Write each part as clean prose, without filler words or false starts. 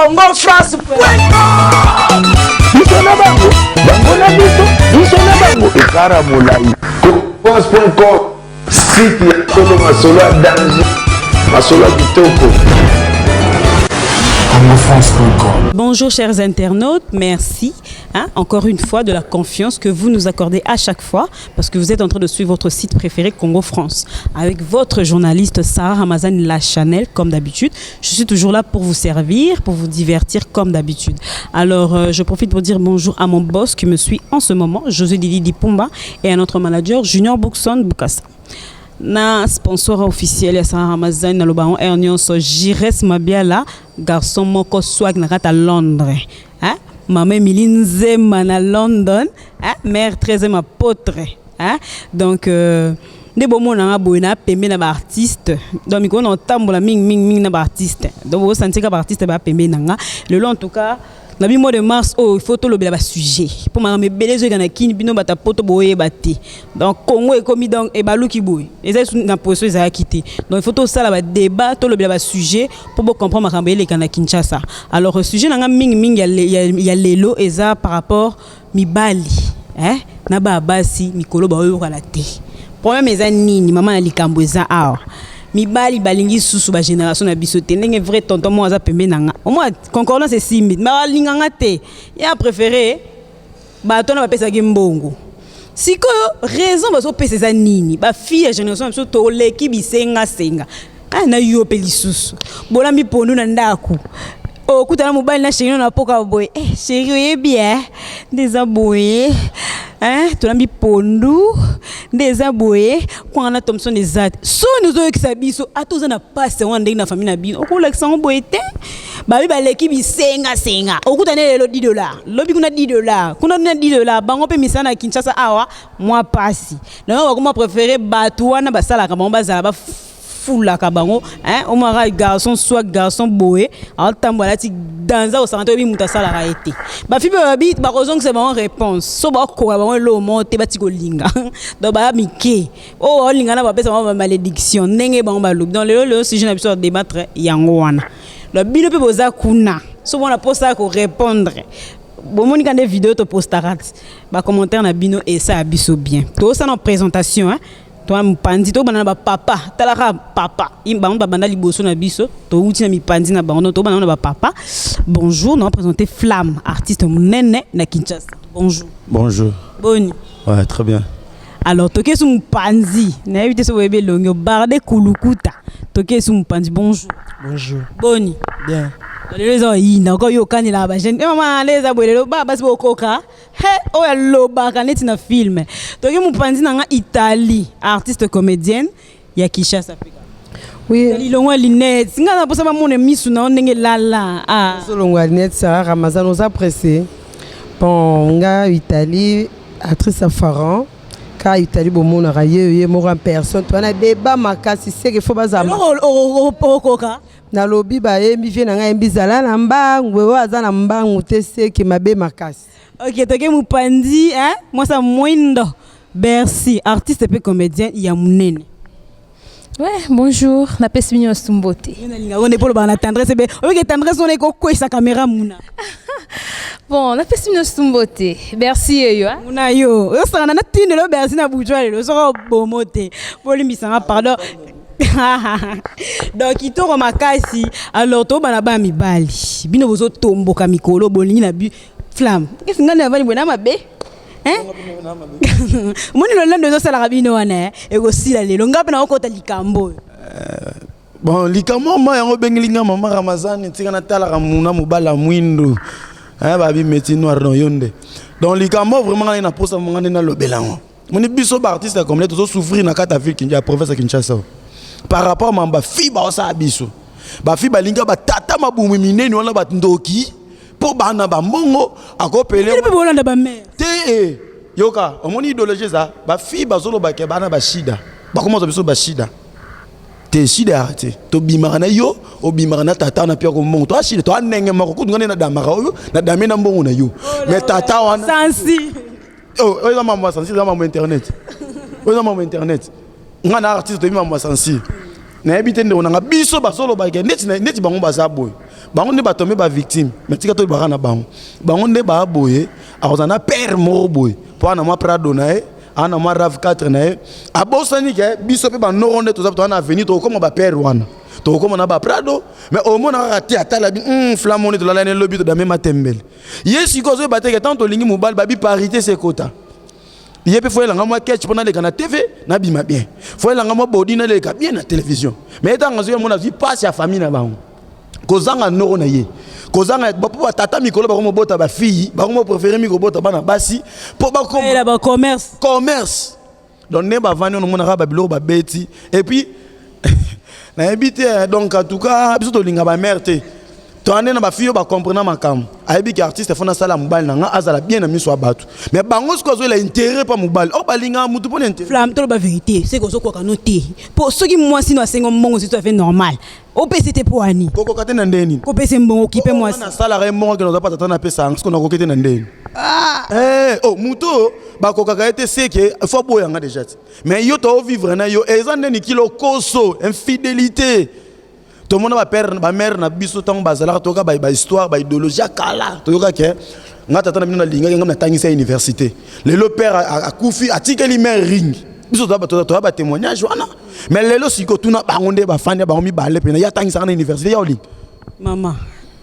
Congo France. Biso na bango, bango na biso, biso na bango, ekara molai. Congofrance.com, site ya solo, masolo ya danger, masolo ya kitoko. Congofrance.com. Bonjour chers internautes, merci, hein, encore une fois de la confiance que vous nous accordez à chaque fois parce que vous êtes en train de suivre votre site préféré Congo France avec votre journaliste Sarah Ramazan La Chanel comme d'habitude. Je suis toujours là pour vous servir, pour vous divertir comme d'habitude. Alors je profite pour dire bonjour à mon boss qui me suit en ce moment, José Didi Dipumba, et à notre manager Junior Bookson Bukassa. Na sponsor officiel ya Sarah Ramazan, naloba yango air nyonso, Jires Mabiala, garçon moko swag na kati ya Londres, hein? Mama Emilie Nzema na London, hein? Mère 13e apôtre, hein? Donc nde bomonanga boye na pembe na baartiste. Donc mikolo na otambola mingi mingi mingi na baartiste, donc bosanti ka baartiste bapembe na nga lelo. En tout cas, na bi mois de mars oyo, il faut tolobela basujet mpo makambo ebele ezoyeka na Kini. Bino bato poto boyeba te. Donc Congo ekomi, donc ebaluki boye, eza na position ezalaki te. Donc il faut tosala badébat, tolobela basujet mpo bocomprendre makambo eleka na Kinshasa. Alors sujet na nga mingimingi ya lelo eza par rapport mibali, eh? Na baya basi mikolo baoyokana te. Problème eza nini, mama? Na likambo eza awa, mibali balingi susu bagénération na biso te. Ndenge vrai tonton moko aza pembe na nga, omoi concordance esimbi, balinganga te. Ye apréféré bato wana bapesaki mbongo. Sikoyo raison bazopesa eza nini? Bafille ya génération na biso toleki bisengasenga. Ah, na yo mpe lisusu bolambi pondu na ndako, okutana mobali na chéri na poka boye: "Eh, chéri, oyebi e nde eza boye, eh, tolambi pondu nde eza boye, kwanga na Thomson eza te." Soni ozoyokisa biso. Ata oza na pasi yango na ndenge na famille na bino, okolakisa yango boye te. Babi baleki bisengasenga. Okutana lelo 10 $, lobi kuna 10 $, kuna na 10 $. Bango mpe misala na Kinshasa awa mwa pasi nango, bakoma préféré bato wana basalaka bango, bazala bafulaka bango. Omwaka garçon soit garçon boye aotambola alati danza, kosanga te, oyebi moto asalaka ye te. Bafi mpe babi bakozongisa bango réponse so bakoka bango eloko moko te, bati kolinga. Donc baya mike oyo baolinga na bapesa bango bamalédiction ndenge bango balobi. Donc lelo lelo sujet na biso ya débattre yango wana. Donc bino mpe boza kuna, so bona mposa ya korépondre, bomoni ka nde video topostaka ti bacommentaire na bino esala biso bien. Tozosala na présentation, hein? Toa mopanzi, tobanda na bapapa. Talaka papa, bango babanda liboso na biso, touti na mipanzi na bango. Tobanda na bapapa. Bonjour, na présenter Flamme, artiste monene na Kinshasa. Bonjour. Bonjour. Boni? Ouais, très bien. Alors toke su mopanzi, nayebi te so boyebi elongi obarde kulukuta. Toke su mopanzi. Bonjour. Bonjour. Boni? Bien. Lelo eza oyinda oko yo okanelaka bajeune e mama ale eza boye. Lelo ba basi bokoka he oyo alobaka neti na film. Toki mopanzi na nga, Italie, artiste comédienne ya Kinshasa mpe. Oui. Lilongwa lunette, nga na mposa bamona misu na yo ndenge lala, ah. Ozolongwa lunette, Sarah Ramazan, oza pressé. Bon, nga Italie, actrice ya Pharaon. Ka Italie bomonaka ye ye moko en personne. To wana débat makasi seke faut bazala. Eloko okoka. Nalobi bayembi vie na ngai, yembi zala na mbangu, oyo aza na mbangu te seke mabe makasi. Ok, toke mopanzi, hein? Mwasa mwindo, Bercy, artiste mpe comédien ya monene. Ouais, bonjour. Napesi bino nyonso mbote. Yo nalingaka nde mpo olobaka na tendresse be oyeke tendresse wana ekokwesa caméra muna. Bon, napesi bino nyonso mbote. Merci eyo. Hein? Muna yo osangana na tindelo Bercy na butu lelo soko bomo te, bolimbisanga, pardon. Donc kitoko makasi. Alors tobana bana mibali, bino bozotomboka mikolo, bolingi na bi Flamme esi ngai navandi boye na mabe, omoni lolendo ezosalaka bino wana ekosila lelo. Ngai mpe nakokota likambo oyo. Bon, likambo ma yango obengeli nga mama Ramazani, ntika natalaka muna mobali ya mwindu, babi métier noir no yo nde. Donc likambo vraiment ngai na posa monga nde nalobela yango. Moni biso baartiste ya comédien tozosouffrir na kati ya ville ya province ya Kinshasa par rapport ma bafille baosala biso. Bafille balingi batata mabumu minene wana, bandoki mpo bana bambongo akopele. Mpe bolanda bamare. Te eh, yoka, omoni idéologie eza bafille bazolobaka bana bashida, bakomazwa biso bashida te. Shida yaka te, tobimaka na yo, obimaka na tata na mpe mbongo toashida toa ndenge moko. Kutu nga nde nadamaka oyo nadame na mbongo na yo, mais tata wana sansi. Oyo eza mambo ya sansi, eza mambo internet, oyo eza mambo internet. Nga na artiste toyebi mambo ya sansi. Nayebi te, ndeko nanga. Biso bazolobaka neti neti bango baza boye, bango nde batombe bavictime. Mais tika toyebaka na bango, bango nde baa boye. Akozala na père moko boye mpo ana mwa Prado na ye, ana mwa RAV4 na ye. Abosani ke biso mpe banoko nde toza, toza na avenir, tokokoma bapère wana, tokokoma na baPrado. Mais omona kaka te, atala bi flamme nde tolala ne lobi, todame matembele. Ye sikoyo azoyeba te ke ntango tolingi mobali, babi parité sekota. Ye mpe fo elanga mwa ketch mpo naleka na TV, nabima bien, fo elanga mwa bodi, naleka bien na télévision. Mais ye ntango azwi mona, azwi pasi ya famille na bango, kozanga noko na ye, kozanga mpo batata mikolo bakomobota bafille, bakomopréféré mi kobota bana basi mpo bakoma bacommerce. Commerce. Donc nde bavandi wana, omonaka babiloko babeti. Et puis nayebi te. Donc en tout cas, biso tolinga bamare te, toande na bafille oyo bacomprena makambo. Ayebi ke artiste fo nasala mobali na nga azala bien na miso ya bato. Mais bango sikoyo azoyela intérêt mpa mobali or balingaka mutu mpo na intérêt. Flamme, toloba vérité, c'est kozokoka no te, mpo soki mwasi no asenga mbongo, c'est tout à fait normal opesi te. Mpo ani? Kokoka te na ndenge nini? Kopesa mbongo, okipe mwasi. Nasalaka ye moko, kende oza pa tata, napesa yango. Siko nakoki te na ndenge nini? Oh, motu oyo bakokaka ye te, seke fo aboyanga déjà te. Mais yo toovivre na yo, eza ndeni kilo koso infidélité. Tomona bapère, bamare na biso ntango bazalaka, toyoka bahistoire, baidéologie ya kala. Toyoka ke nga tata na bino nalingaki nga, natangisa université. Lelo père akufi, atikeli mare ring. Biso toya batémoignage wana. Mais lelo sikoyo tuna bango nde bafandi ya bango mibale mpena ye atangisaka na université ya olinga. Mama,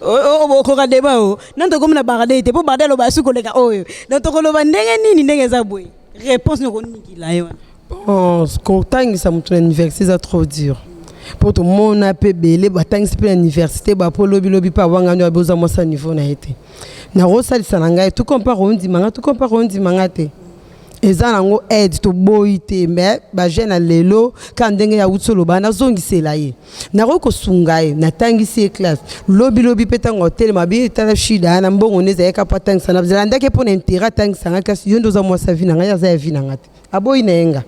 okoka débat o nani? Tokomi na barade te, mpo barade aloba asuki koleka oyo. Donc tokoloba ndenge nini? Ndenge eza boye, réponse nini okonikila ye wana? Bon, kotangisa moto na université eza trop dur, mpo tomona mpe ebele batangisi mpe na université, bapo lobilobi mpe awangani oyo boza mwasi ya niveau na ye te. Nakosalisa na ngai tout compare, ondima nga, tout compare, ondima nga te. Eza nango aide, toboyi te. Mais bajeune ya lelo, kaka ndenge ya wuti oloba, nazongisela ye, nakoki kosunga ye, natangisi ye classe, lobilobi mpe ntango otelema bi tala shida na mbongo nde ezalaki mpo atangisa, na zalandaki mpo na intérêt atangisanga classe. Yo nde oza mwasi ya vie na ngai, aza ya vie na nga te, aboyi na ye nga.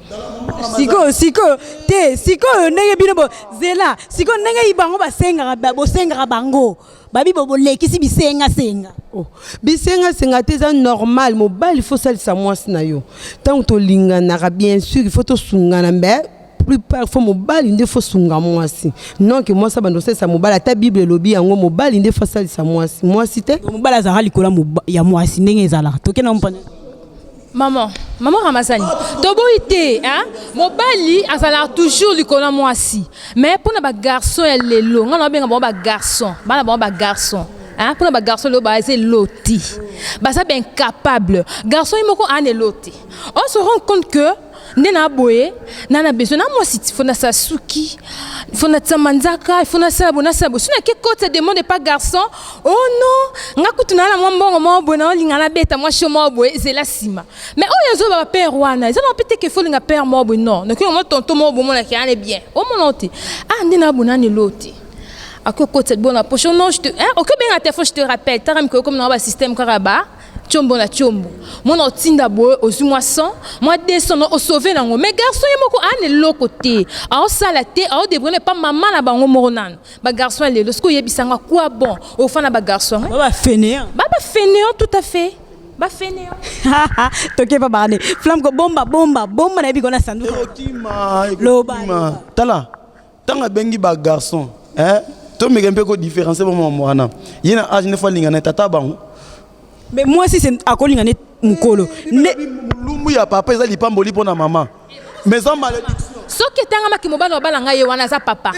Sikoyo, sikoyo te, sikoyo ndenge bino bozela, sikoyo ndenge bango basengaka, bosengaka bango, babi bolekisi bisengasenga. Oh. Bisengasenga te, eza normal. Mobali fo salisa mwasi na yo. Ntango tolinganaka, bien sûr il faut tosungana, mais plupart fo mobali nde fo sunga mwasi. Non ke mwasi abanda osalisa mobali, ata Bible elobi yango, mobali nde fo asalisa mwasi, mwasi te. Mobali azalaka likolo ya mwasi ndenge ezalaka, tokenda mpona. Maman, maman Ramazani, toboyi te, hein? Mobali azalaka toujours likolo ya mwasi. Mais mpona bagarçon ya lelo, ngai nabenga bango bagarçon, bana bango bagarçon, hein? Mpona bagarçon lelo baza eloti, baza baincapable. Garçon ye moko ana eloti, on se rend compte que nde na boye na besoin na mwasi ti fo nasala suki, fo natia manzaka, fo nasala boye, nasala boye. So nake kota demande pas garçon: "Oh non, nga kutu naa na mwa mbongo moko boye, naolinga nabeta mwa show moko boye, ezela nsima." Mais oyo azoba bapère wana, eza na mpe te ke fo olinga père moko boye. Non, noki mwa tonton moko boye, omonaki ane bien, omona te ah nde na boye nani elo te akoki okotisa libona na poche. Non, je te, hein, okoki obenga telefone, je te rappelle. Tara mikolo komi na basystème kaka ba tiombo na tiombo, mona otinda boye, ozwi mwa 100, mwa 200, no osauve nango. Mais garçon ye moko aa na eloko te, aosala te, aodébrouille pa mama na bango moko. Nano bagarçon ya lelo soki oyebisanga quoi, bon, ofanda bagarçon bafainéant. Bafainéant, tout à fait, bafainéant. Toke pa barade. Flamme, kobomba bomba bomba, nayebi kona sanduku. Ekokima. Loba. Ekokima. Tala, ntango abengi bagarçon, tomeka mpe kodifférence bomama wana ye na age nde fo alinga na tata bango. Mais mwasi se akolinga ne mokolo ne. Molumbu ya papa eza lipamboli mpo na mama, mais eza malédiction. Soki etangamaki mobali obala ngai, ye wana aza papa.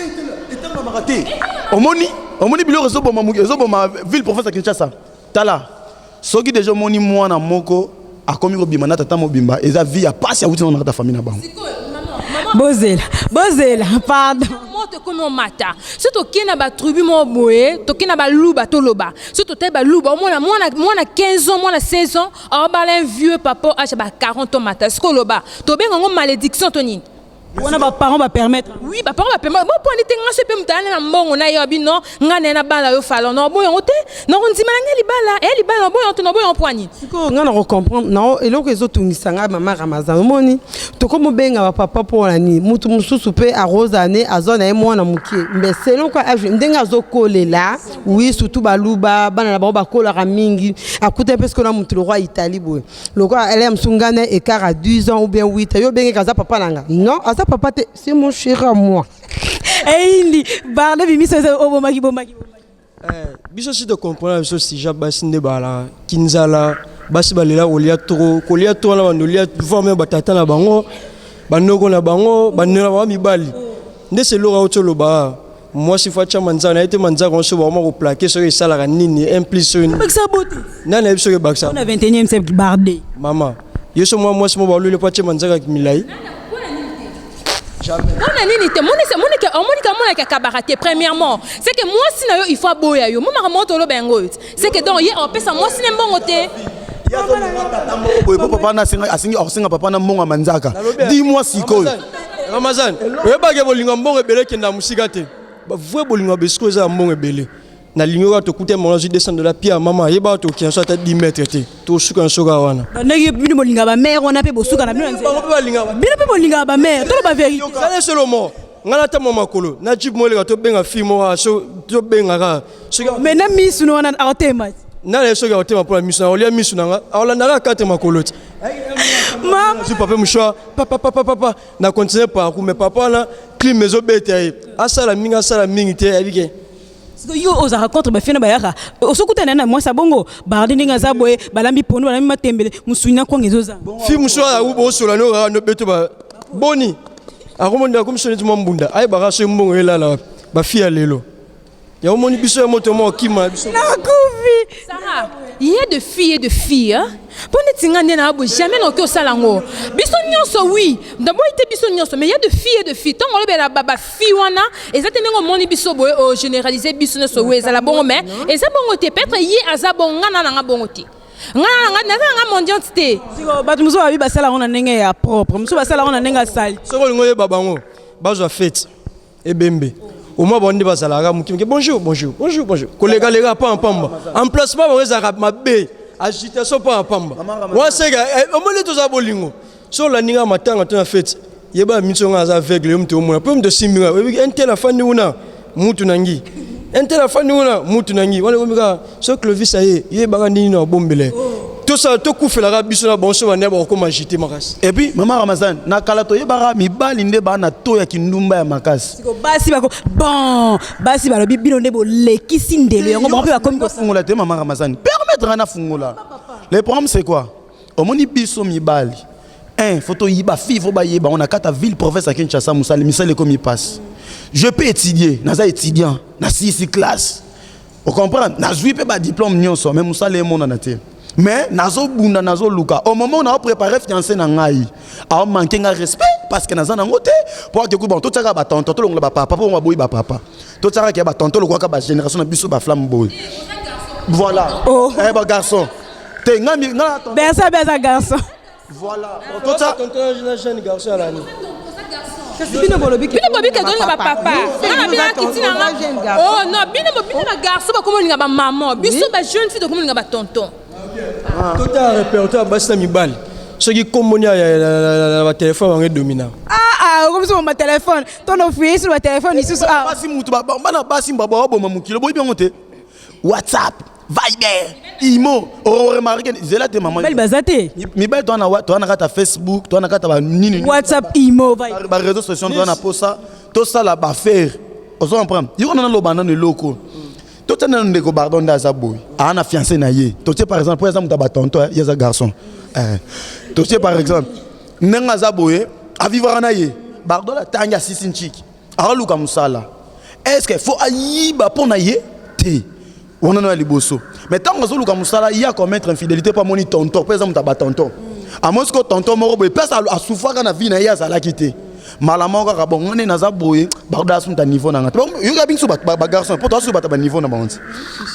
Etangamaka te. Omoni, omoni biloko ezoboma ezoboma ville province ya Kinshasa. Tala, soki deja omoni mwana moko akomi kobima na tata mobimba, eza vie ya pasi awuti nango na kati ya famille na bango. Bozela, bozela, pardon. Moto ekomi omata. So tokei na batribu moko boye, tokei na Baluba, toloba so totali Baluba, omona mwana, mwana 15 ans, mwana 16 ans aobala un vieux papa âge ba 40 ans. Mata sikoyo, oloba tobenga yango malédiction to nini? Wana baparent bapermettre. Oui, baparent bapermettre. Bo poni te, nga so mpe moto ayani na mbongo na ye, abi non, nga na ye na bala yo falon na oboya yango te, nakondima na ngai libala eya libala, na oboya yango te, na oboya yango mpo nini? Sikoyo ngai na kocomprendre na eloko ezotungisa ngai, mama Ramazan. Omoni, tokomobenga bapapa mpo na nini? Motu mosusu mpe akozala ne azwa na ye mwana moke, mais selon kwa âge ndenge azokolela, oui, surtout Baluba, bana na bango bakolaka mingi. Akuta mpe sikoyo na motu lokwa Italie boye, lokola ele mosu, ngai na écart à 10 ans ou bien 8 ans, yo obengeka aza papa na nga? Non, aza papa te, c'est mon chéri à moi. Eyindi barde bimiso eza obomaki bomaki bomaki. Biso si tocomprendre biso sija basi nde balaka kinzala, basi balela kolia trop, kolia trop wana bando lia voire même batata na bango, banoko na bango, bandeko na bango mibali. Nde se eloko auti oloba, mwasi faut atya manzaka na ye te. Manzaka nyonso bakoma koplaquer soki esalaka nini implice soki Bakisa bote. Nani ayebi soki ebakisa? Na 21e siècle, barde. Mama, ye so mwa mwasi mo baloli po atye manzaka milai. Mpona nini te? Monike omonike amonaka akabaka te. Premièrement, c'est que mwasi na yo, il faut aboya yo mo makambo oyo toloba yango oyo te. C'est que donc ye apesa mwasi ne mbongo te. Boye po papa na asengi, akosenga papa na mbongo ya manzaka. Dis-moi sikoyo. Ramazan, oyebake bolingo ya mbongo ebele ekenda mosika te. Bavrai bolingo ya besiko eza ya mbongo ebele. Nalingi kaka tokuta mbongo, nazwi 200 $ pia mama, yebaka tokenda so ata 10 mètre te, tosuka na soka wana. Ndenge bino bolingaka bamare wana mpe bosuka na bino na nzela. Bango mpe balingaka. Bino mpe bolingaka bamare, toloba vérité. Zala seulement ngai nata mwa makolo na jeep mo eleka, tobenga fille moko so tobengaka soki. Mais na misu no wana akotema. Nana ye soki akotema mpona misu na olia misu na nga, akolandaka kate makolo ti. Mama. Zwi papier mouchoir, papa papa papa, na continue parcours. Mais papa wana crime ezobeta ye, asala mingi, asala mingi te, ayebi ke. Sikoyo yo ozalaka contre bafille na bayaka osokutana na mwasi abongo barde ndenge aza boye, balambi pondu, balambi matembele, mosuni na kwanga ezozanga. Fille mosusu aza bosola no kaka nobeto ba boni akomonda akomiso neti mwa mbunda, ayebaka soki mbongo elala wapi. Bafille ya lelo yango omoni biso ya moto moko okima biso. Nakufi. Sarah, il y a de filles et de filles, hein? Mpo neti nga nde na boye, jamais nakoki osala yango. Biso nyonso, oui, naboyi te, biso nyonso, mais il y a de filles et de filles. Ntango olobela bafille wana, eza te ndenge omoni biso boye ogénéralise biso nyonso. Oui, ezala bongo, mais eza bongo te. Peut-être ye aza bongo, nga na nanga bongo te. Nga na nga naza nanga mendiante te. Sikoyo bato mosusu babi basala yango na ndenge ya propre, mosusu basala yango na ndenge ya sale. Soki olingi oyeba bango, bazwa fete ebembe omwa bango nde bazalaka moke moke, bonjour, bonjour, bonjour, bonjour, kolekaleka pamba pamba, emplacement bango ezalaka mabe, agitation pamba pamba. Wana seka omoni tozala bolingo. So olandi nga matanga to na fete, yeba miso nga aza aveugle, yo moto omona mpo moto osimbi nga, oyebi un tel afandi kuna, mutu na ngi, un tel afandi kuna, mutu na ngi wana ekomi kaka. So Clovis aye, yebaka ndini na obombela, tosala tokufelaka biso na bango so bande bakokoma agité makasi. Et puis mama Ramazan, na kala toyebaka mibali nde baa na to ya kindumba ya makasi. Sikoyo basi bako bon, basi balobi bino nde bolekisi ndelo yango, bango mpe bakomi kosala. Nafungola te, mama Ramazan, permettre nga nafungola. Le problème, c'est quoi? Omoni biso mibali un faut toyiba fille, faut bayeba ngo na kati ya ville province ya Kinshasa, mosali misala ekomi mpasi. Je peux étudier, naza étudiant, nasilisi classe, ocomprendre, nazwi mpe badiplôme nyonso, mais mosala emonana te. Mais nazobunda, nazoluka. Au moment où naoprépare fiancé na ngai, aomanke nga respect parce que naza nango te. Po ake bon, totiaka batonton, tolongola bapapa mpo baboyi bapapa, totiaka ke batonton lokwaka bagénération na biso baflamme boye, voilà. Oh. Eh, bagarçon te, nga nga Bersa be aza garçon. Voilà, totia. Tonton na jeune garçon alani. Kasi bino bolobi. Bino bobi ke tolinga bapapa, nga na bino akiti na nga. Oh non, bino bino bagarçon bakomi olinga bamama, biso bajeune fille tokomi olinga batonton. Totala répertoire basi na mibali, soki komboni ya batelefone bango edomina. Ah ah, okomisi mo batelefone to na ofuye sur batelefone lisusu ah. Basi mutu bana basi baboma mokili, boyebi yango te. WhatsApp, Viber, Imo, oremarke zela te mama. Mibali baza te. Mibali toa na kati ya Facebook, toa na kati ya banini. WhatsApp, Imo, Viber. Baréseau sociaux, toa na posa tosala baaffaire, ozo comprendre. Yo wana naloba nano eloko, totia nano ndeko pardon nde aza boye, aa na fiancé na ye. Totie par exemple po aza moto ya batonton, ye aza garçon. Totie par exemple ndenge aza boye, avivaka na ye, bardol atangi, asisi ntiki, aoluka mosala. Est ce que faut ayiba mpo na ye te? Wana no ya liboso. Mais ntango azoluka mosala, ye acommettre infidélité mpo amoni tonton, mpo eza moto ya batonton, amoni sikoyo tonton moko boye, place asufaka na vie na ye azalaki te mbala moko kaka. Bon, nga nde naza boye, bardo asu moto ya niveau na nga te. Yoka biso bagarçon, mpo toasu bato baniveau na bango te,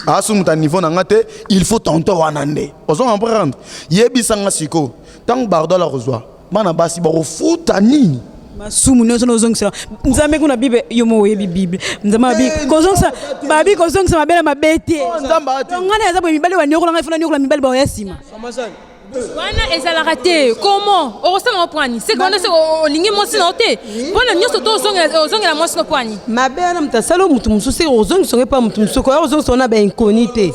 asu moto ya niveau na nga te, il faut tonton wana nde. Ozo comprendre? Yebisanga sikoyo, ntango bardo ala kozwa bana basi, bakofuta nini? Masumu nyonso nozongisa Nzambe kuna. Bible, yo mo oyebi Bible, Nzambe babi kozongisa, babi kozongisa mabe na mabe te. Nzambe ati. Donc ngai aza boye, mibali baniokola ngai, fona niokola mibali baoya nsima. Wana ezalaka te. Comment okosala ngo? Poani seke wana seke olingi mwasi na yo te, mpona nyonso to ozongela mwasi no poani. Mabe wana moto asali motu mosusu, seke ozongisa ngo epa motu mosusu, koya ozongisa ngo na bainkoni te.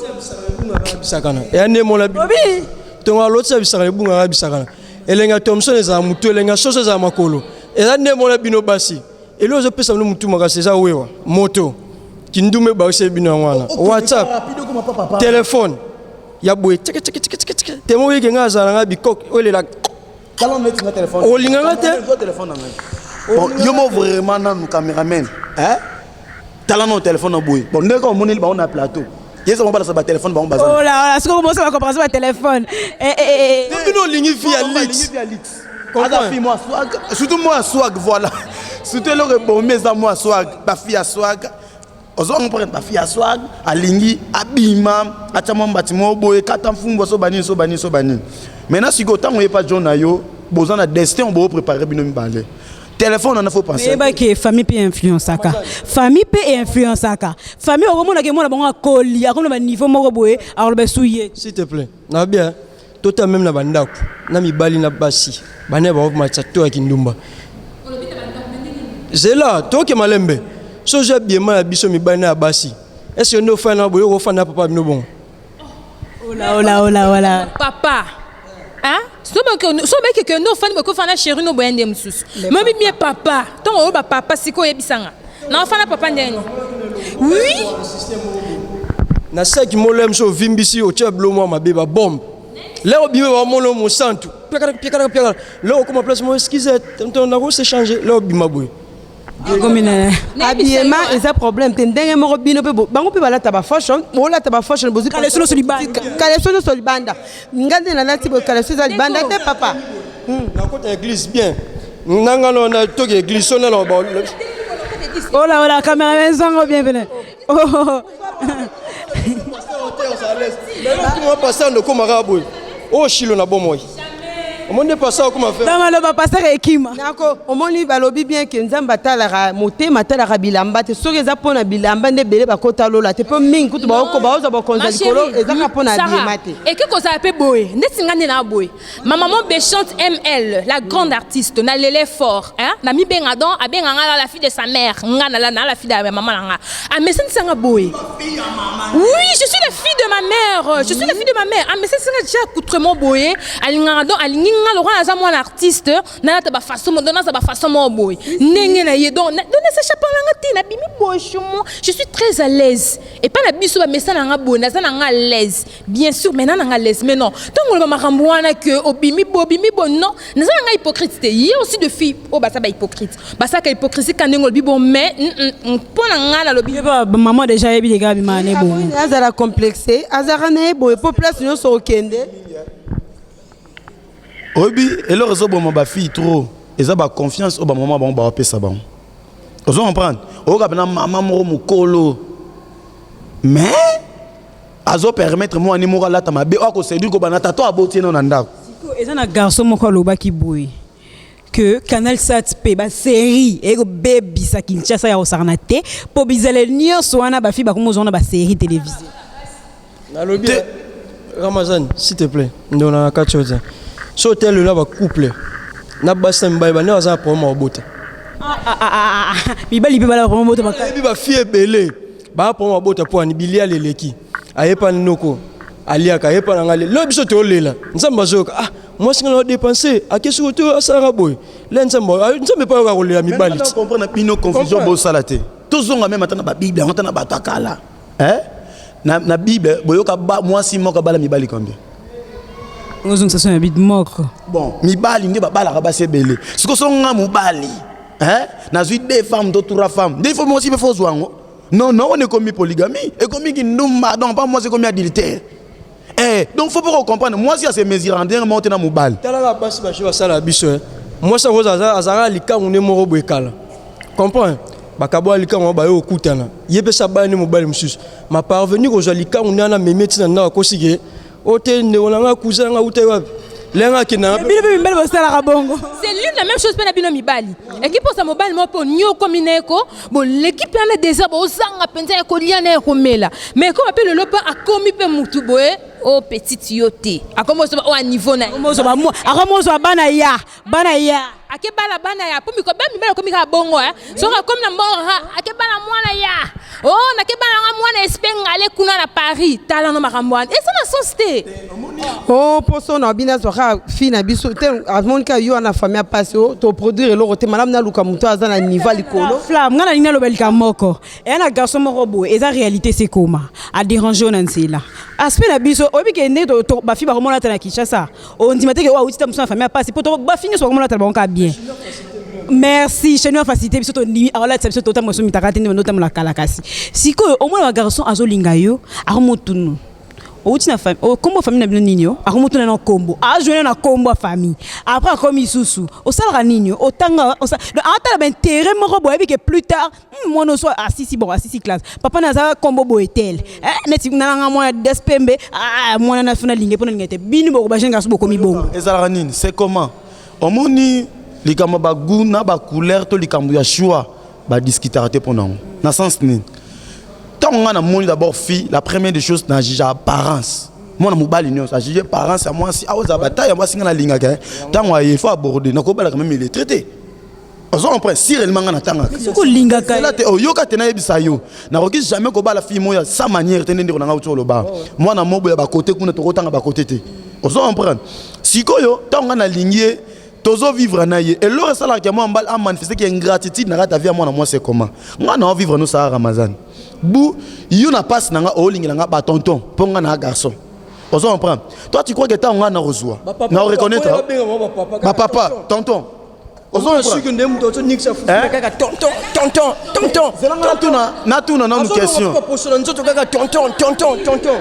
Bisakana eya nde mona. Obi. Tongo alotisa bisakana, ebungaka bisakana. Elengi ya thomson ezala motu, elengi ya soso ezala makolo. Eza nde mona bino basi. Elo ozopesa bino mutu makasi eza wewa moto kindume ebakiseli bino yango wana whatsapp telefone ya boye teke teke teke teke teke temo oyeke ngai azala ngai bikok olela olinganga te. Bon, yo mo vraiment nanu cameraman, hein? Tala no téléphone na boye. Bon, ndeko omoneli bango na plateau. Yeso bango balasa ba téléphone bango baza. Oh là là, sikoyo bomosala comparaison ya téléphone. Eh, eh, eh, eh. Bino olingi vie ya luxe. Aza fille moi swag, surtout moi swag voilà. Surtout eloko ebomi eza moi swag, ba fille ya swag. Ozo comprendre ba fille ya swag, alingi abima, atia mwa mbati moko boye, kata mfumbwa so banini so banini so banini. Maintenant sikoyo ntango oyepa John na yo, boza na destin bo préparer bino mibale. Téléphone wana faut penser. Oyeba ke famille mpe influenceaka. Famille mpe influenceaka. Famille okomonaka emona bango akoli, akomi na ba niveau moko boye, akoloba su ye. S'il te plaît. Na bien. Tota meme na bandako na mibali na basi bana baomatisa to ya kindumba zela toke malembe so ozwi abiema ya biso mibali na ya basi est-ce nde ofanda na boye okofanda papa bino bongo? Ola ola ola ola. Papa. Hein? So beke ke no fani boko fana chéri no boye nde mususu. Mobi bien papa. Tongo oyo ba papa siko oyebisanga. Na fana papa ndenge. Oui. Na saki molem so ovimbisi otia bilo mwa mabe ba bombe. Leo obimi ba molo mosantu. Piakala piakala piakala. Leo okoma place mo excuse tonton na ko se changer. Leo obima boye. Akomi na habillement eza problème te ndenge moko bino mpe bango mpe balata ba fashion, bolata ba fashion bozwi Kaleso nyonso libanda. Kaleso nyonso libanda. Nga nde nalati boye, kaleso eza libanda te papa. Nakota église bien. Nanga no na toki église so na ba. Ola ola cameraman zango bienvenue. Oh. Lelo pasteur ndokomaka boye. Oh shilo na bomoi. Omoni pasteur okoma faire. Ntango aloba pasteur ekima. Nako omoni balobi bien ke Nzambe atalaka motema, atalaka bilamba te. Soki eza mpona bilamba nde ebele bakota lola te, mpo mingi kutu baoko baozwa bokonzi ya likolo ezaka mpona habillement te. Eke kozala mpe boye ndeti nga nde na boye. Ma maman Béchante ML, la grande artiste, na lele fort, hein? Na mi benga don, abenga nga la fille de sa mère, nga na la na la fille de maman na nga. Ah mais c'est nga boye. Oui, je suis la fille de ma mère, je suis la fille de ma mère. Ah mais c'est nga déjà accoutrement boye, alinga don, alingi nga le roi aza moi l'artiste, na ta ba façon, don na ba façon mo boye. Ndenge na ye don, don sa chapa na nga ti na bimi boye chez moi, je suis très à l'aise. Et pas na biso ba mesa na nga boye, naza na nga à l'aise. Bien sûr, maintenant na nga l'aise, mais non. Tango loba makambo wana que obimi bo obimi bo non, naza na nga hypocrite te. Ye aussi de fille o basa ba hypocrite. Basa ka hypocrisie ka ndenge lobi bon mais pona nga na lobi. Ba maman déjà yebi les gars bima ne bon. Azala complexé, azala na ye boye po place nyonso okende. Oyebi eloko ezoboma ba fille trop eza ba confiance oyo ba mama bango bawapesa bango. Ozo comprendre? Oyoka pena mama moko mokolo mais azo permettre mwana moko alata mabe oyo akoséduire kobanda tata aboti ye nano na ndako. Eza na garçon moko alobaki boye que Canal Sat pe ba série ekobebisa Kinshasa ya kosakana te po bizaleli nyonso wana ba fille bakomi ozwa na ba série télévisée. Nalobi Ramazan, s'il te plaît, ndona na kati oyo. So hotel là ba couple na basi na mibali bande baza na problème ya kobota. Ah, ah, ah, ah. Mibali mpe bala problème bota makasi. Ebi ba fille ebele ba problème ya kobota po ani bilia leleki. Ayepa noko aliaka ayepa na ngai lelo biso tolela Nzambe azoyoka ah mwasi nga na dépenser akesi ko to asalaka boye le Nzambe Nzambe pa yoka kolela mibali. Ti comprendre bino confusion bosala te. Tozonga même ata na ba Bible yango ata na bato ya kala. Hein? Na, na Bible boyoka ba mwasi moko abala mibali combien? Ozongisa so na Bible moko. Bon, mibali nde babalaka basi ebele. Siko so nga mobali, hein? Nazwi deux femmes to trois femmes. Nde faut mwasi pe faut zwa yango. Non, non, on ekomi polygamie, ekomi kindumba, donc pas mwasi ekomi adultère. Eh, donc faut pas comprendre, mwasi a se mesurer ndenge moko te na mobali. Talaka basi ba basala biso, hein. Mwasi akoza azalaka likangu nde moko boye kala. Comprends? Bakabwa likangu ba yo okutana. Ye pe sa bani mobali mosusu. Ma parvenu kozwa likangu nde ana memi tina ndako akosi ke ote ndeko na nga cousin nga uta wapi? Lenga akenda bino mpe mibali bosalaka bongo. C'est l'une la même chose mpe na bino mibali. Ekipe osa mobali moko mpe onyokomi na ye ko boleki mpe na désert bozanga mpenza ya kolia na ya komela. Mais ekoma mpe lelo mpe akomi mpe mutu boye o petite yo te. Akomi ozwa o a niveau na ye. Akomi ozwa bana ya bana ya. Ake bala bana ya po miko ba mibali akomi kaka bongo eh. Soki akomi na mbongo kaka ake bala mwana ya. Oh nake bala nga mwana espengale. ne kuna na Paris. Tala no makambo wana eza na sens te. O mposo na bino azwaka fille na biso te, amoni kaka yo wana famille apasi o toproduire eloko te. Malamu naluka moto aza na niveau ya likolo. Flam, nga nalingi naloba likambo moko. Eya na garçon moko boye, eza réalité, se koma adérange oyo na nzela. Aspect na biso, oyebi ke ndenge bafille bakomona ata na Kinshasa, ondima te ke oyo awuti ta mosu na famille apasi, po bafille nyonso bakomona ata bango kaka bien. Merci chez nous, facilité biso tondimi, aolatisa biso totambola so mitaka te nde bando kala. Kasi sikoyo omona bagarçon azolinga yo, akomotunu outi na famille, kombo famille na bino nini? Yo akomotuna na kombo, ajoine na kombo ya famille. Après akomi lisusu osalaka nini, otanga, donc atala baintérêt moko boye, ayebi ke plus tard mwana oso asisi, bon, asisi classe, papa na aza kombo boye tel, neti nalanga mwana des pembe, mwana na funa linge mpona linge te. Bino boko bajeune garçon bokomi bongo. Ezalaka nini? C'est comment omoni likambo bagoût na bacouleur to likambo ya choix, badiscutaka te mpo nango na sens nini? Ntango ngai namoni d'abord fille, la première des choses, na juge apparence. Mwana mobali nyonso ajuge apparence ya mwasi. Awa ozala bataille ya mwasi ngai nalingaka. Ntango aye, faut aborder, nakobalaka même illettré te. Ozo comprendre? Si réellement ngai natangaka Soki olingaka te, oyoka te, nayebisa yo, nakoki jamais kobala fille moko ya sans manière te. Nde ndeko na ngai uti oloba, mwana mobo ya bakote kuna, tokotanga bakote te. Ozo comprendre? Sikoyo ntango ngai nalingi ye, tozovivre na ye, eloko esalaka mwa mbali amanifeste ki ingratitude na kati ya vie ya mwana mwasi. Ekoma ngai na ovivre no Sara Ramazan bu yo na passe na nga, olingela nga batonton mpo nga na garçon. Ozo comprendre? Toi, tu crois que ntango ngai na kozwa na oreconnaître bapapa tonton? Soki nde moto azonikisa fufu kaka tonton, tonton, tonton. Zelanga, natuna nanu question. Poso na nzoto kaka tonton, tonton, tonton.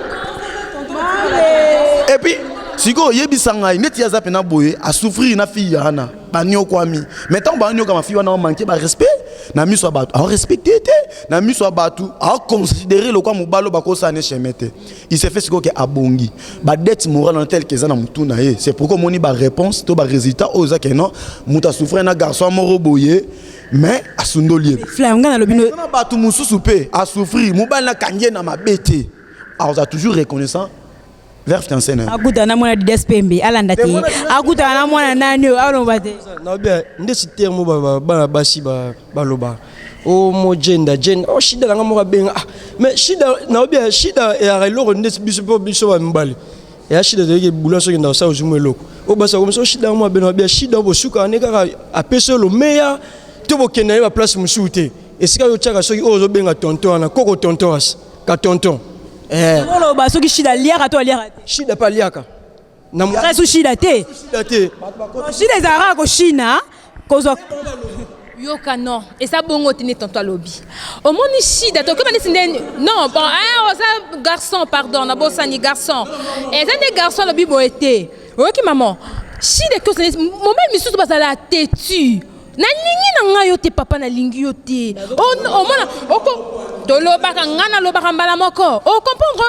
Et puis sikoyo oyebisa ngai, neti aza mpena boye, asouffrir na fille wana, baniokwami. Mais ntango baniokama, fille wana amanke barespect na miso ya bato, aorespecte te na miso ya bato, aoconsidere lokwa mobali oyo bakosala ne chemin te. Il se fait sikoyo ke abongi badette morale wana tel ke eza na motu na ye. C'est pourquoi omoni baréponse to barésultat oyo eza ke non, moto asouffrir na garçon moko boye, mais asundoli ye. Flam, nga nalobi no na bato mosusu mpe asouffrir, mobali nakangi ye na mabe te, aza toujours reconnaissant vers fiancé na ye. Akutana na mwana Didas Pembe, alanda te, akutana na mwana nani oyo aloba te. Nabi ndeti terme oyo bana basi baloba o mo jenda jenda o shida nanga moko abenga. Ah, mais shida, naobi shida eyaka eloko ndeti biso mpo biso bamibali eya shida toyeki bula. Soki ndako sa ozwi mo eloko oyo basi akomisa o shida mo abenga, babia shida oyo bosukaka nde kaka apesi oyo lomeya to bokende na ye baplace mosusu te. Esika oyo otiaka soki oyo ozobenga tonton wana koko tonton asi ka tonton. Oloba soki shida aliaka to aliaka te? Shida mpe aliaka. Na su shida te. Shida te. Shida ezalaka kaka koshina kozwa. Yoka, non, eza bongo te. Nde tonto alobi, omoni shida tokeba neti nde non. Bon, oza garçon, pardon, nabosani garçon. Eza nde garçon alobi boye te. Oyoki mama, shida ekosa mobali misusu bazala têtu. Nalingi na ngai yo te, papa, nalingi yo te. Omona oko tolobaka, ngai nalobaka mbala moko, ocomprendre.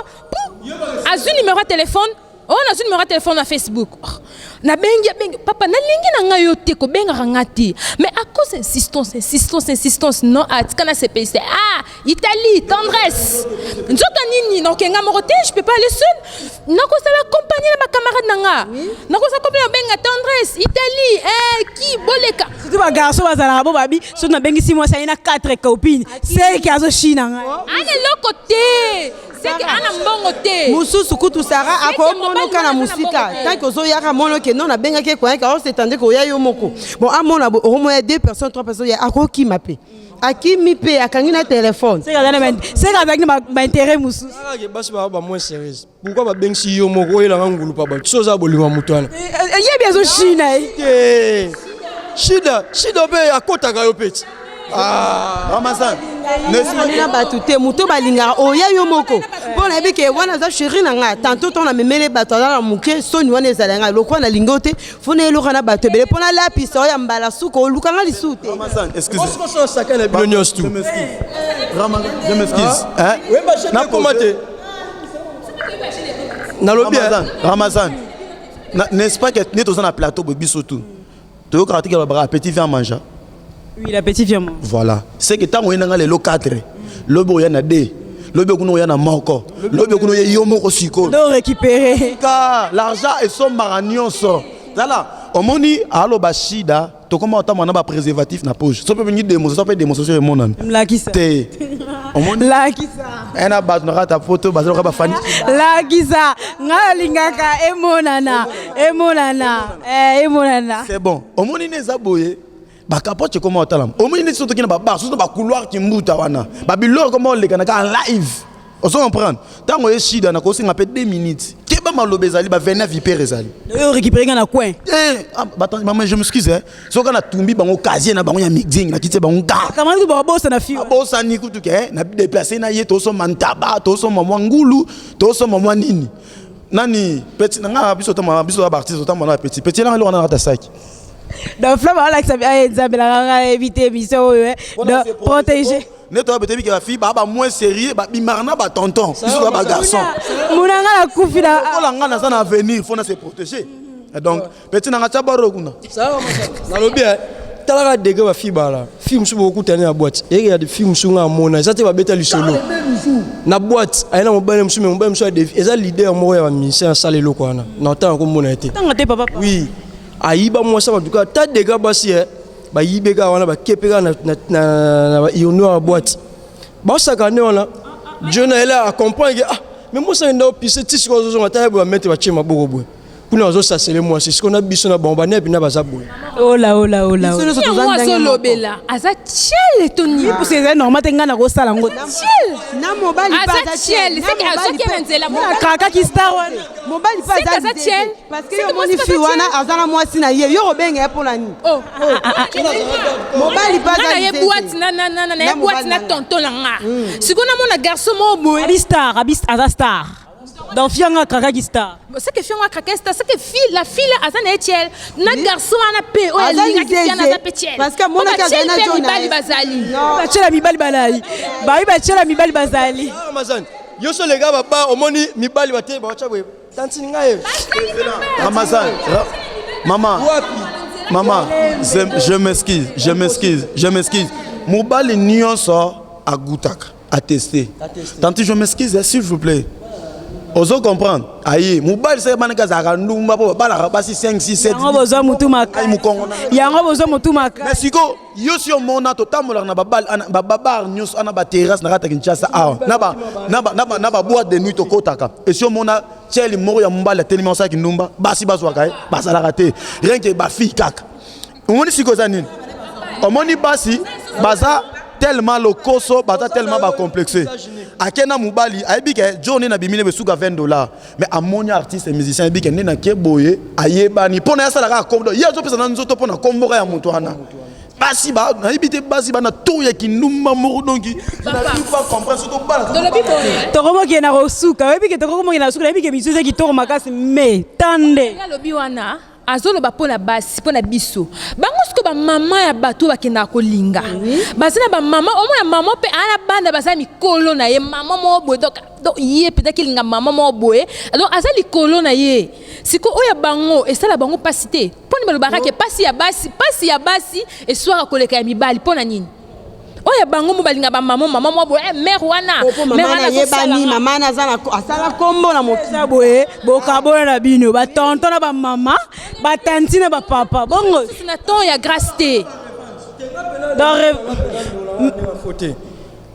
Azwi numéro ya telefone oyo, nazwi numéro ya telefone na Facebook. Oh, nabengi, abengi papa, nalingi na ngai yo te, kobengaka nga te. Mais à cause insistance, insistance, insistance, non, atika na sepelise. Ah, Italie, tendresse, nzoka nini, nakokenga moko te, je peux pas aller seul, nakosala compagnie na bacamarade na nga, nakosala compagnie, nabenga tendresse, Italie, eh, ki boleka. Surtout bagarçon bazalaka bo babi, soki nabengisi mwasi aye na 4 copine, seke azoshina ngai. Ana eloko te, seke ana mbongo te. Mosusu kutu, Sara, akomonoka na mosika tant que ozoyaka, mono ke non, nabengaki ekoyaki, aosetande koya yo moko. Bon, amona okomoya deux personnes, trois personnes, akokima mpe akimi mpe akangi na telefone. Seke azalaki na baintérêt mosusu. Kaka basi baa ba moins sérieuse. Pourquoi babengisi yo moko oyelanga ngulu pa bato so oza bolingo ya moto wana? Yebi azoshina ye. Te, shida, shida mpe akotaka yo mpe ti. Ramazan. Na bato te, moto balingaka oya yo moko mpo nayebi ke wana aza chéri na ngai. Tantôt ntango namemele bato, aza na moke soni wana ezala ngai lokwa nalingi yo te, fo nayeloka na bato ebele mpo nalapisa oyo ya mbala suka olukanga lisusu te. Ramazan, excusez. Saka na bino nyonso tu. Je m'excuse. Ramazan, je m'excuse. Hein? Nakoma te, nalobi. Ramazan, Ramazan. N'est-ce pas que nde toza na plateau boye, biso tu toyokaka te ke balobaka appétit vient manger? Oui, l'appétit vient manger. Voilà, c'est que ntango oye nanga lelo 4, lobi oya na 2, lobi okuna oya na moko, lobi okuna oye yo moko sikoyo. Donc récupérer. Ka l'argent esombaka nyonso. Tala, omoni aloba shida. Tokoma otambola na bapréservatif na poche. So mpe bengi démonstration, mpe démonstration emonana. Lakisa. Te, omoni. Lakisa. Aya na bato na kati ya poto bazalaka bafani. Lakisa, ngai alingaka emonana, emonana, emonana. C'est bon, omoni nde eza boye, bakapote ekoma otalama. Omoni nde soki toki na babar, soki na bacouloir, kimbuta wana, babiloko ekoma oleka na kaka live. Ozo comprendre? Ntango ye shida na kosenga mpe 2 minutes, keba, maloba ezali ba 29 vipere ezali. Oyo récupéré nga na coin. Eh, ah, bato, maman, je m'excuse, hein. Soki natumbi bango casier na bango ya mixing, nakiti bango ga. Kamani kutu bakobosana fi. Abosani kutu ke na déplace na ye, tosomba ntaba, tosomba mwa ngulu, tosomba mwa nini nani. Petit na nga, biso otamba, biso ya baartiste, otamba na petit petit nanga, eloko wana na kata saki. Donc Flamme alakisa aye, nzambelaka ngai éviter émission oyo, eh. Donc protéger. Nde toya bete bike, bafille baa ba moins sérieux, babimaka na batonton, biso toya bagarçon. Munanga nakufi na. Lokola nga naza na avenir, faut na se protéger. Et donc petit nanga, tia baro kuna. Nalobi, talaka degré bafille bala fille mosusu bokokutani na boîte, eyeke ya fille mosusu nga amona eza te, babeta lisolo na boîte, aye na mobali mosusu, me mobali mosusu eza leader moko ya bamusicien, asala eloko wana na otanga komona ye te. Tanga te, papa. Oui, ayiba mwasi batuka ta degré basi, bayibe kaka wana, bakepe kaka na baurinoir ya boîte, baosaka nde wana. Dieu na ele acomprendre ke ah, mais mwasi akenda opise ti sikoyo azozonga, ta ye boye, bamete batie maboko boye kuna, bazosasele mwasi. Sikoyo na biso na bango banepi na baza boye. Ola, ola, ola! Biso nyonso toza yango ndenge moko. Azolobela aza tiele to nini? Parce que ezali normal te, ngai nakosala yango. Na mobali mpe Aza aza tiele, tiele. seke Na mobali azoki na nzela. Akrakaki star wana. Mobali mpe Seke aza aza nzete. tiele. Parce que Seke yo omoni mwasi mpe fille aza wana tiele. aza na mwasi na ye, yo kobenga ye mpo na nini? Oh. Mobali mpe Nga aza na ye nzete. boîte na ye Na boîte mobali na na nga. tonton na nga, sikoyo namona garçon moko boye. Abi star, abi aza star, donc fille anga akrakaki star. Ce que fille ngo akrake star, ce que fille, la fille là aza na ye tiele, na garçon wana mpe oyo Aza alingaki fille wana nzeze. aza mpe tiele. Parce que amonaki azali na mpe jo na mibali ye. bazali. Non. Batiela mibali balali, bayi batiela mibali bazali. Ramazan, yo so lega baba, omoni mibali bate baotya boye, tantini ngai ye. Ramazan, maman. Wapi? Maman, je m'excuse, je m'excuse, je m'excuse. Mobali nyonso agutaka atesté. Tanti, je m'excuse, hein, s'il vous plaît. Ozo comprendre? Aye, mobali seke banaka azalaka ndumba mpo babalaka basi 5 6 7. Yango bozwa mutu. Ai, Makasi. mokongo na. Yango bozwa mutu makasi. Mais siko yo si omona totambolaka na babal ana babar nyonso ana baterrasse na kati ya Kinshasa awa, na baboîte de nuit tokotaka, esi omona tieli moko ya mobali atelemi osalaki ndumba, basi bazwaka ye bazalaka te, rien que bafille kaka. Omoni sikoyo eza nini? Omoni basi baza tellement lokoso, baza tellement bacomplexe. Ake na mobali, ayebi ke jo nde nabimi ne besuka 20 dollars, mais amoni artiste musicien, ayebi ke nde nake boye, ayebani mpo na ye, asalaka kombo, ye azopesa na nzoto mpo na komboka ya moto wana. Basi ba nayebi te, basi bana tour ya kindumba moko, donc je n'arrive pas à comprendre, surtout bana. Tolobi boye. Tokomokende na kosuka, oyebi ke tokokomokende na kosuka, nayebi ke misu eza kitoko makasi, mais tande. Ye alobi wana, azoloba mpo na basi, mpo na biso bango. Sikoyo bamama ya bato oyo bakendaka kolinga baza na bamama, omona mama mpe aa na bana baza mikolo na ye, mama moko boye. Donc ye mpenza akilinga mama moko boye, donc aza likolo na ye. Sikoyo oyo ya bango esala bango mpasi te? Mpo nini balobaka ke pasi ya basi, pasi ya basi eswaka koleka ya mibali? Mpo na nini oyo ya bango mo balinga bamama, mama moko boye, mare wana? Po mare mama wana nayebani. azosalanga. Mama na aza na asala kombo na mokili. Eza boye, bokabola na bino batonton na bamama, batanti na bapapa, bongo. Susu na ton ya grâce te. Donc te,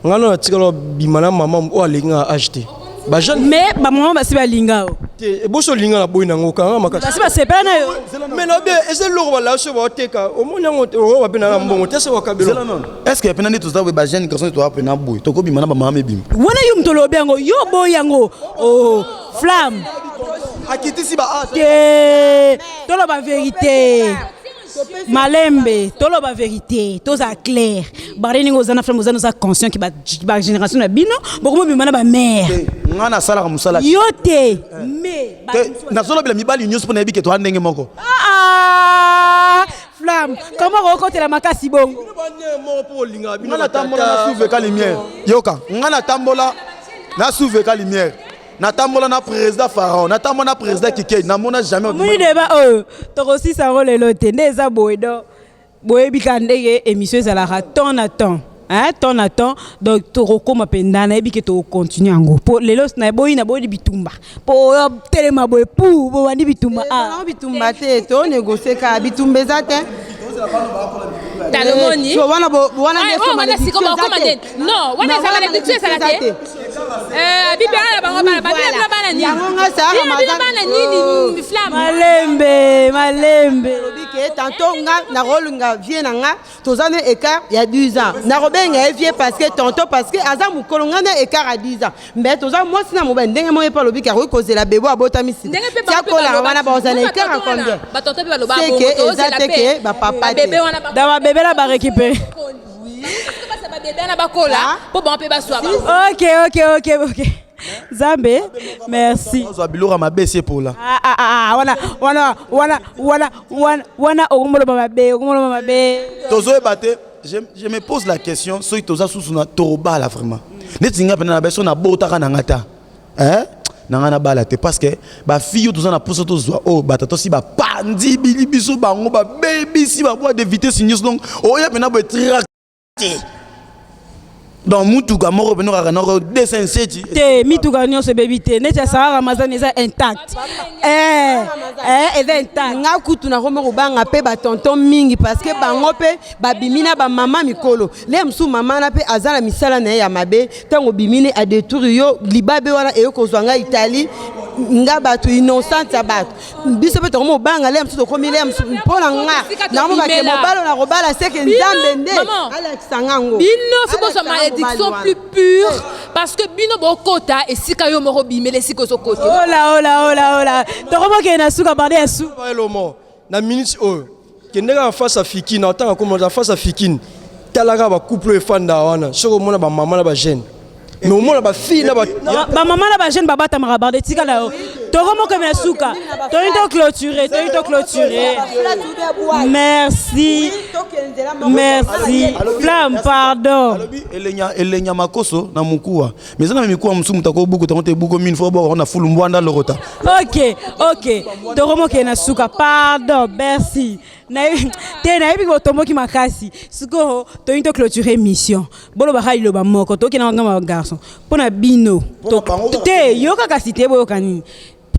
nga no natikala bima na mama oyo alingi nga age te, bajeune. Mais bamama basi balinga o. Te, eboso olinga na boyi nango kanga makasi. Basi basepela na yo. Mais na bien, eza eloko balaa so baoteka, omoni yango te, oyo bape na mbongo te, se wakabelo. Est ce que pena nde toza boye, bajeune garçon, toza pena boye, tokobima na bamama mebima? Wana yo moto olobi yango, yo boyi yango o Flamme. Akitisi ba age. Te, toloba vérité, malembe, toloba vérité, tozala clair. Bare ndenge oza na Flamme, oza oza conscient ke bagénération na bino bokomobima na bamare. Nga nasalaka mosala. Yo te, mais te, nazolobela mibali nyonso mpo nayebi ke toza ndenge moko. Ah, Flamme, comment okotela makasi bongo? Moko mpo olingaka bino. Nga natambola na souveka lumière, yoka, nga natambola na souveka lumière, natambola na président Pharaon, natambola na président Kikei, namona jamais. Omoni deba oyo tokosisa yango lelo te, nde eza boye. Donc boyebi kaka ndenge émission ezalaka, temps na temps, hein, temps na temps. Donc tokokóma mpenza, nayebi ke tokocontinue yango, po lelo naboyi, naboyi bitumba, po oyo telema boye pu bobandi bitumba. Ah. Ezalaka bitumba te, tonégocie kaka, bitumba eza te. Talomoni. So wana bo wana Ouais, nde oyo wana malédiction sikoyo eza bakoma te. nde non wana Non, eza wana malédiction ezala eza te te. Eh, bibi wana bango bana Oui, babino voilà. bino bana nini Yango nga Sarah Bino bino Ramazan- bana Oh. nini flamme Malembe, malembe. Alobi ke tantôt nga nakolinga vie na nga toza na écart ya 10 ans nakobenga ye vie parce que tantôt parce que aza mokolo nga na écart ya 10 ans mais toza mwasi na mobali ndenge moko ye mpe alobi ke akoki kozela bebo abotami sika ndenge mpe ti akolaka wana bakozala na écart ya combien batonto mpe baloba C'est bongo, que eza tozela te mpe. ke bapapa te. Babebe wana Da babebe na ba récupérer. Basa babebe wana bakola Ah. mpo bango mpe baswa bango Ok, ok, ok, ok. Nzambe, merci. Ozwa biloko ya mabe esi epola. Ah, ah, ah, ah, wana wana wana wana wana wana okomoloba mabe, okomoloba mabe. Tozoyeba te. Je me pose la question soki toza susu na tobala vraiment neti nga mpena na biso nabotaka na nga ta. Hein? Na nga nabala te parce que bafille oyo toza na mposa tozwa oyo batata osi bapandi bili biso bango babebisi babwa de vitesse nyonso. Donc oya mpena boye tracte donc mutuka moko mpena okaka noko 207. Te, mituka nyonso ebebi te. Neti ya Sarah Ramazani eza intact. Eh, eh, eza intact. Nga kutu nakomi kobanga mpe batonton mingi parce que bango mpe babimi na bamama mikolo le mosusu mama wana mpe aza na misala na ye ya mabe. Ntango obimi ne adetour yo libabe wana eye kozwa nga Italie, nga bato innocente ya bato biso mpe tokomi kobanga le mosusu tokomi le mosusu. Mpo na nga nakomobake mobali oyo nakobala seke Nzambe nde Maman. alakisa nga ngo. Bino fi bozwa Alakisa nga mobali malédiction wana. plus pure parce que bino bokota esika yo moko bimela esika ozokota. Ola, ola, ola, ola. Tokomokende na suka bande ya su. Elomo na minute oyo kende kaka face ya Fikine na otanga komona face ya Fikine, tala kaka bacouple oyo efandaka wana. Soki omona bamama na bajeune, mais omona bafille na Bamama na bajeune babatamaka barde. Tika na yo, tokomokende na suka. Toyini to clôturer, toyini to clôturer. Merci, merci Flamme, pardon. Alobi elenya elenya makoso na mokuwa, mais eza na mikuwa mosusu moto akobuku tango te ebuko mine fo bwaka na fulu mbwanda lokota. Ok, tokomokende na suka. Pardon, merci. Te, nayebi botomboki makasi. Sikoyo toyini to clôturer émission. Bolobaka liloba moko, tokende ngamba garçon mpo na bino. Mpona bango kaka. Te, yoka kasi te, boyoka nini.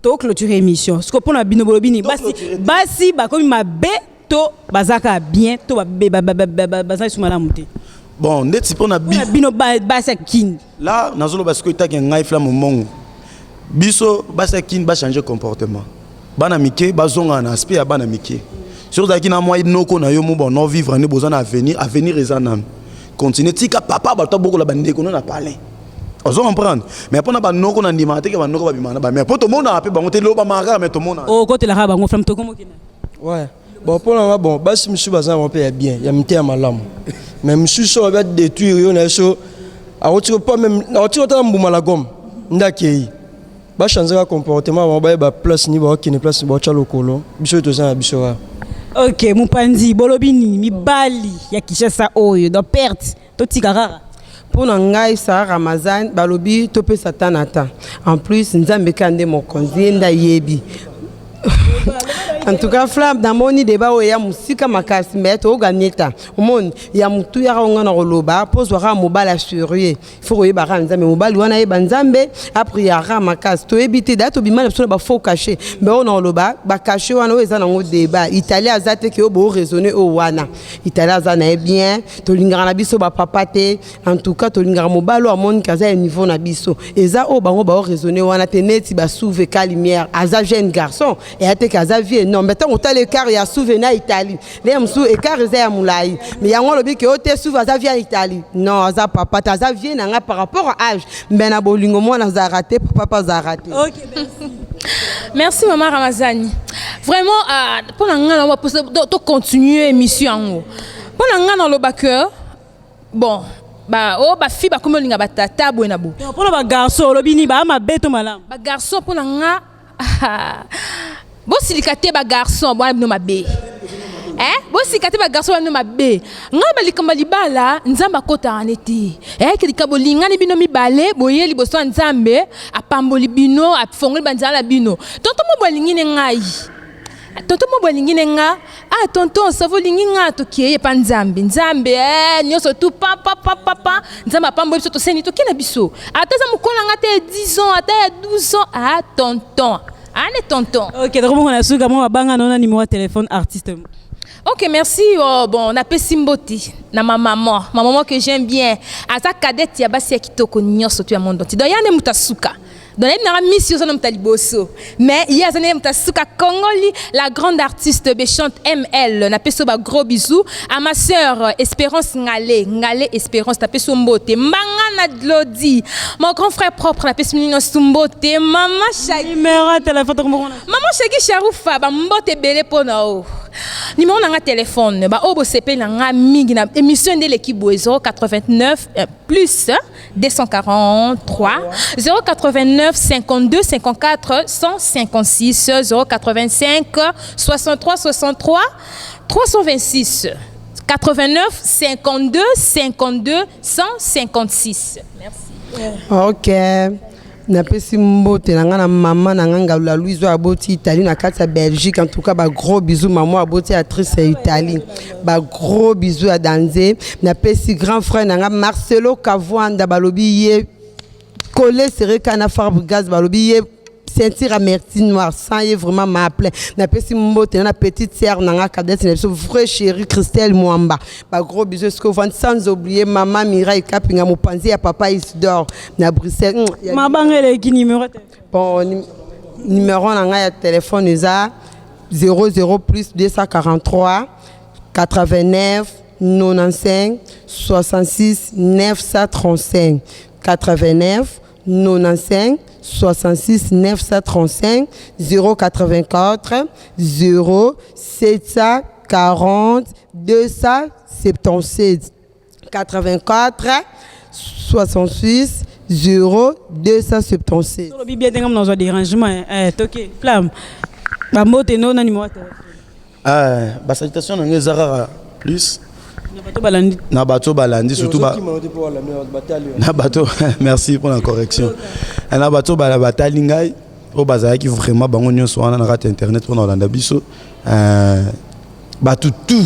Toclôturer émission sikoyo mpo na bino. Bolobi nini? Basi, basi bakomi mabe to bazaka bien to baza lisusu malamu te? Bon, ndeti mpo na mpona bino basi ya Kini. La nazoloba sikoyo etaki ngai Flamme Mongo, biso basi ya Kini bachange comportement. Bana mike bazongana na aspect ya bana mike. Soki ozalaki na mwa noko na yo mo bon no vivre nde boza na avenir, avenir eza nanu. Continue, tika papa bato abokola bandeko no na palin, ozo comprendre. Mais mpona banoko na ndimaka teke banoko babimaka na bamare mpo tomonaka mpe bango te lobamaka kaka, mais tomonaka. Okotelaka bango. Flamme, tokomokende. Ouais, bon, mpo na nga, bon, basi mosusu baza na bango mpe ya bien, ya mite ya malamu, mais mosusu oyo badétruire yo na ye so akoti pas même akoti kotala mbuma la gomme nde akei. Bachange kaka comportement bango, bayeba place nini baokende, place nini baotya lokolo. Biso oyo toza na biso kaka. Ok, mopanzi, bolobi nini? Mibali ya Kinshasa oyo dans perte, totika kaka. Mpo na ngai Sara Ramazan, balobi topesa ta na ta. En plus Nzambe ka nde mokonzi, ye nde ayebi. En tout cas Flamme, namoni débat oyo ya mosika makasi, mais tokoganye ta. Omoni ya motu yaka onga na koloba mpo ozwaka mobali assurie, faut koyebaka Nzambe. Mobali wana ayeba Nzambe, apriaka makasi. Toyebi te da tobima na biso na bafaux cachet, mais oyo na koloba bacachet wana oyo eza nango débat. Italie aza te ke oyo boraisonne oyo wana. Italie aza na ye bien. Tolingaka na biso bapapa te. En tout cas tolingaka mobali oyo amoniki aza ya niveau na biso. Eza oyo bango baoraisonne wana te. Neti basuve ka lumière aza jeune garçon, eya te ke aza vie, non. Mais ntango otala écart ya Suve na Italie, nde mosusu écart eza ya molai, mais yango alobi ke oyo te, Suve aza vie ya Italie. Non, aza papa te, aza vie na ngai par rapport à âge, mais na bolingo mwana azalaka te, papa mpe azalaka te. Ok, merci. Merci mama Ramazani. Vraiment mpo na ngai na to continuer émission yango. Mpo na ngai naloba que bon, ba oyo bafille bakomi olinga batata boye na boye. Mpona bagarçon, olobi nini? Baa mabe to malamu? Bagarçon, mpo na nga, bosilika te. Bagarçon bwana bino mabe, eh? Bosilika te, bagarçon bwana bino mabe. Ngai balikambo ya libala, Nzambe akotaka ne te. Eyaki likambo olingani bino mibale, boye liboso ya Nzambe, apamboli bino, afongoli banzela na bino. Tonton mo boalingi ne ngai, tonton mo boalingi ne nga. Ah tonton, savo olingi nga, tokeye epa Nzambe. Nzambe eh, nyonso tu pa pa pa pa pa. Nzambe apamboli biso, toseni toke na biso. Ata eza mokolo na nga te ya 10 ans, ata ya 12 ans. Ah tonton, ane tonton. Ok, tokomoko na suka. Mwa mabanga na numéro ya téléphone artiste. Ok, merci. Oh, bon, napesi mbote na ma maman, ma maman que j'aime bien. Aza cadette ya basi ya kitoko nyonso tu ya monde entier. Donc, ya nde moto asuka. Donc, nayebi nanga misi oza na moto ya liboso. Mais ye aza nde moto asuka Kongoli, la grande artiste Béchante ML. Napesi yo ba gros bisous. À ma sœur Espérance Ngale, Ngale Espérance, napesi yo mbote. Mbanga na Glody, mon grand frère propre, napesi bino nyonso mbote. Mama Shagi. Numéro ya téléphone tokomona. Maman Shagi Sharoufa, ba mbote ebele mpo na o. Numéro na nga téléphone, ba oyo bosepeli na nga mingi na émission nde eleki boye 089 plus 243 089 52 54 156 085 63 63 326 89 52 52 156. Merci. Ok, napesi mbote na ngai na mama na ngai Ngalula Louise oyo aboti Italie na kati ya Belgique. En tout cas, bagros bisous. Mama aboti actrice ya Italie, bagros bisous ya danze. Napesi grand frère na ngai Marcelo Kavwanda, balobi ye kole sereka na Fabregas, balobi ye ceinture ya Mertine Noir, sans ye vraiment m'appelait. Napesi mbote na petite sœur na nga cadette na biso, vrai chéri Christelle Mwamba, bagros bisous eske ovandi, sans oublier mama Mirai Kapinga, mopanzi ya papa Isidore na Bruxelles. Mabanga eleki, numéro te. Bon, numéro na ngai ya téléphone eza 00 plus 243 89 95 66 935, 89 95 66 935, 084 0 740 277, 84 66 0 277. Tolobi bien ndenge nazwa dérangement toke flamme. Bambote no na numéro ya téléphone. Basalutation na ngai eza kaka plus na bato balandi. Na bato balandi, surtout na bato, merci pour la correction, na bato batali ngai oyo bazalaki vraiment bango nyonso wana na kati ya internet mpona kolanda biso. Bato tout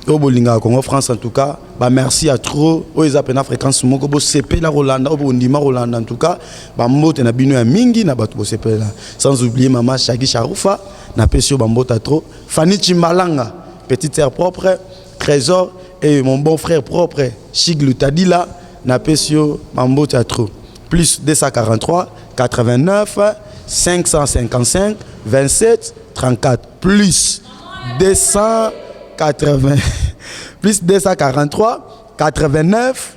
oyo bolingaka Congo France, en tout cas bamerci ya trop. Oyo eza mpena fréquence moko bosepela kolanda, oyo bondima kolanda. En tout cas, bambote na bino ya mingi na bato bosepela, sans oublier mama Shaki Sharufa, napesi yo bambote ya trop, Fanny Chimbalanga, petite sœur propre Trésor et mon bon frère propre Chiglu Tadila, napesi yo bambote ya trop. Plus 243 89 555 27 34, plus 280, plus 243 89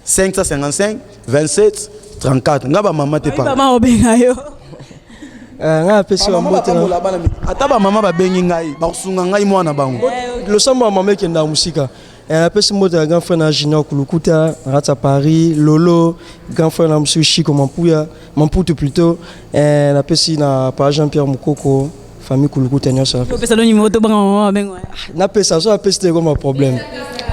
555 27 34. Nga bamama te. Mama obenga yo. Nga apesi bambote. Ata bamama babengi ngai, bakosunga ngai mwana bango. Losambo ya mama ekendaka mosika. Napesi mbote ya grand frère na Junior Kulukuta na kati ya Paris, Lolo, grand frère na mosusu Chiko Mampuya, Mamputu plutôt. Napesi na pa Jean Pierre Mokoko, famille Kulukuta nyonso. Opesa no numéro, tobanga mama babenga. Napesa so, apesi te ekoma problème.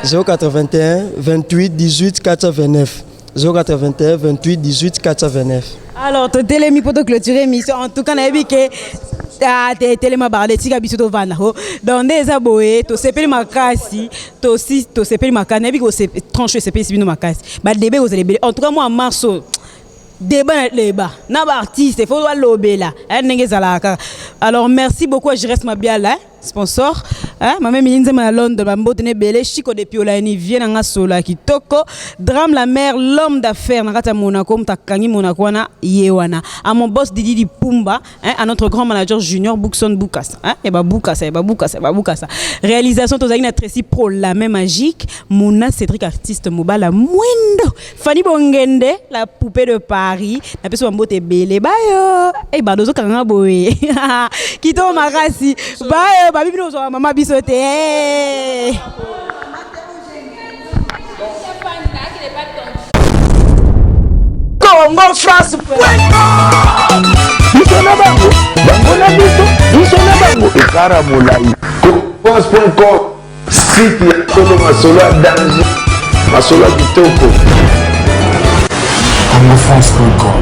081 28 18 429, 081 28 18 429. Alors totelemi mpo toclôturer émission. En tout cas, nayebi ke te telema barde, tika biso tovanda o. Donc nde eza boye, tosepeli makasi, tosi tosepeli makasi. Nayebi ke tranche esepelisi bino makasi, badébats kozala ebele. En tout cas, mwa mars oyo, débat na débat na baartiste, faut balobela ndenge ezalaka kaka. Alors merci beaucoup à Jires Mabiala, hein, sponsor, hein, mama Emili Nzema na Londres, bambote na ebele. Chiko depuis Olani, vie na nga sola kitoko. Drame la mère, l'homme d'affaires na kati ya Monaco, moto akangi Monaco wana ye wana. À mon boss Didi Dipumba, hein, à notre grand manager Junior Bookson Bukasa, hein, et ba Bukasa, et ba Bukasa, et ba Bukasa. Réalisation tozalaki na Tracy Pro, la main magique, Mona Cédric, artiste mobala mwendo, Fanny Bongende, la poupée de Paris. Napesi bambote ebele. Bayo e bado ozokanga boye kitoko makasi. Bayo babi bino ozwaka mama biso te. Eh. Congo France. Biso na bango, bango na biso, biso na bango ekara molai. France.com, site ya solo, masolo ya danger, masolo ya kitoko. congofrance.com.